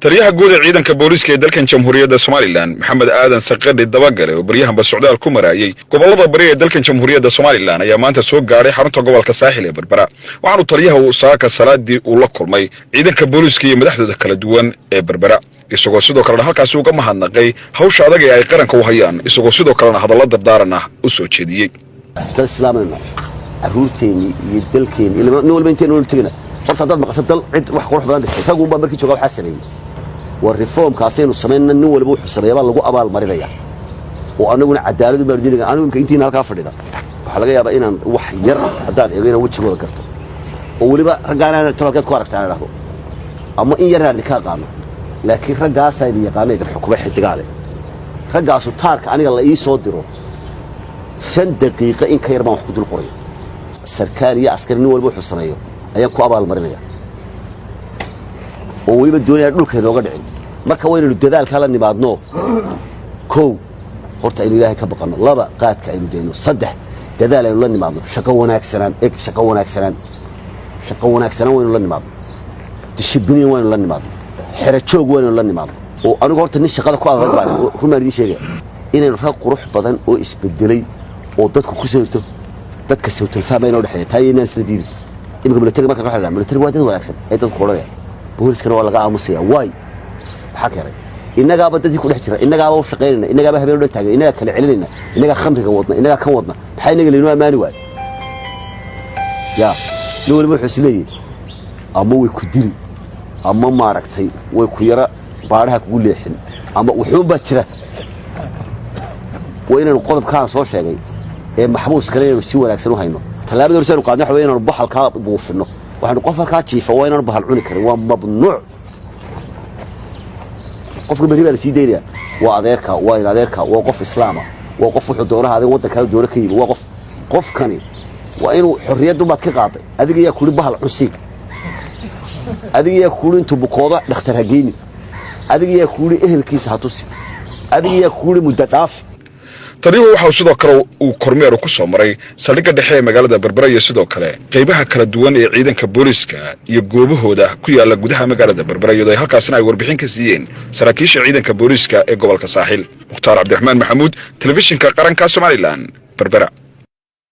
Taliyaha guud ee ciidanka booliiska ee dalkan Jamhuuriyadda Somaliland, Maxamed Aadan Saqadhi Dabagale, oo baryahanba socdaal ku maraayey gobollada bari ee dalkan Jamhuuriyadda Somaliland, ayaa maanta soo gaadhay xarunta gobolka Saaxil ee Berbera. Waxaanu taliyaha uu saaka salaadii uu la kulmay ciidanka booliiska iyo madaxdooda kala duwan ee Berbera, isagoo sidoo kalena halkaasi uga mahadnaqay hawsha adag ee ay qaranka u hayaan, isagoo sidoo kalena hadallo dardaaran ah u soo jeediyey. Dad islaamayno, carruurteennii iyo dalkeenni, nin walba intaynu tegina. Horta haddaad maqasho dal cid wax qurux badan dhistay, raguunbaa markii joogaa waxaa sameeyey. War reformkaasaynu samaynna, nin waliba wuxuu sameeya baa lagu abaal marinaya, oo annaguna cadaaladu baanu diinaya. Anigu imka intiina halkaa fadhida waxaa laga yaabaa inaan wax yar haddaan eego inaan wejigooda garto, oo weliba raggaana tolkeed ku aragta aan idhahdo, ama in yaraan idinka aqaano. Laakiin raggaasaa idin yaqaana, idin xukumay, xidigaale. Raggaasu taarka aniga la ii soo diro 5 daqiiqo in ka yar baan wax ku dul qoraya. Sarkaal iyo askari, nin walba wuxuu sameeyo ayaan ku abaal marinaya, oo weliba doonaya dhulka inooga dhicin. Marka waynaynu dadaalkaa la nimaadno. Kow, horta aynu Ilaahay ka baqanno. Laba, qaadka aynu dayno. Saddex, dadaal aynu la nimaadno. Shaqo wanaagsanaan eg, shaqo wanaagsanaan, shaqo wanaagsanaan waynu la nimaadno. Dishibiliin waynu la nimaadno. Xero joog waynu la nimaadno. Oo anigu horta nin shaqada ku adag baan, rumaan idiin sheegaya, inaynu rag qurux badan oo isbedelay oo dadku ku sawirto, dadka sawtalfahma inoo dhexeeya, taa yaynaan isla diidin. Iminka militariga marka ka militariga waa dad wanaagsan ay dadku odhanayaan, booliskana waa laga aamusaya. Waay, maxaa keenay? Innagaaba dadkii ku dhex jira, innagaaba u shaqaynayna, innagaaba habeen o dhan taagan, innagaa kala celinayna, innagaa khamriga wadna, innagaa kan wadna. Maxaa innaga laynoo ammaani waayo? Yaa nin waliba wuxuu is leeyahy ama way ku dili, ama maaragtay way ku yara baadhaha kugu leexin, ama wuxuunbaa jira. Waa inaynu qodobkaan soo sheegay ee maxbuuskale inaynu si wanaagsan u hayno. Tallaabada horse aynu qaadna waxa wey inaynu baxalkaa buufinno. Waxaynu qof halkaa jiifa waa inaanu bahal cuni karin, waa mamnuuc. Qofka berri baa la sii daynaya, waa adeerka, waa in adeerka, waa qof islaama, waa qof wuxuu doonaha adeeg waddankaa doono ka yimi, waa qof. Qofkani waa inuu xorriyaddu baad ka qaaday. Adiga yaa kuli bahal cunsiig? Adiga yaa kuuli intuu bukoodo dhakhtar ha geyni? Adiga yaa kuuli ehelkiisa ha tusi? Adiga yaa kuuli muddo dhaafi? Taliyuhu waxauu sidoo kale uu kormeeru ku soo maray saldhigga dhexe ee magaalada Berbera iyo sidoo kale qaybaha kala duwan ee ciidanka booliiska iyo goobahooda ku yaalla gudaha magaalada Berbera, iyadoo ay halkaasina ay warbixin ka siiyeen saraakiisha ciidanka booliiska ee gobolka Saaxil. Mukhtaar Cabdiraxmaan Maxamuud, Telefishinka Qaranka Somaliland, Berbera.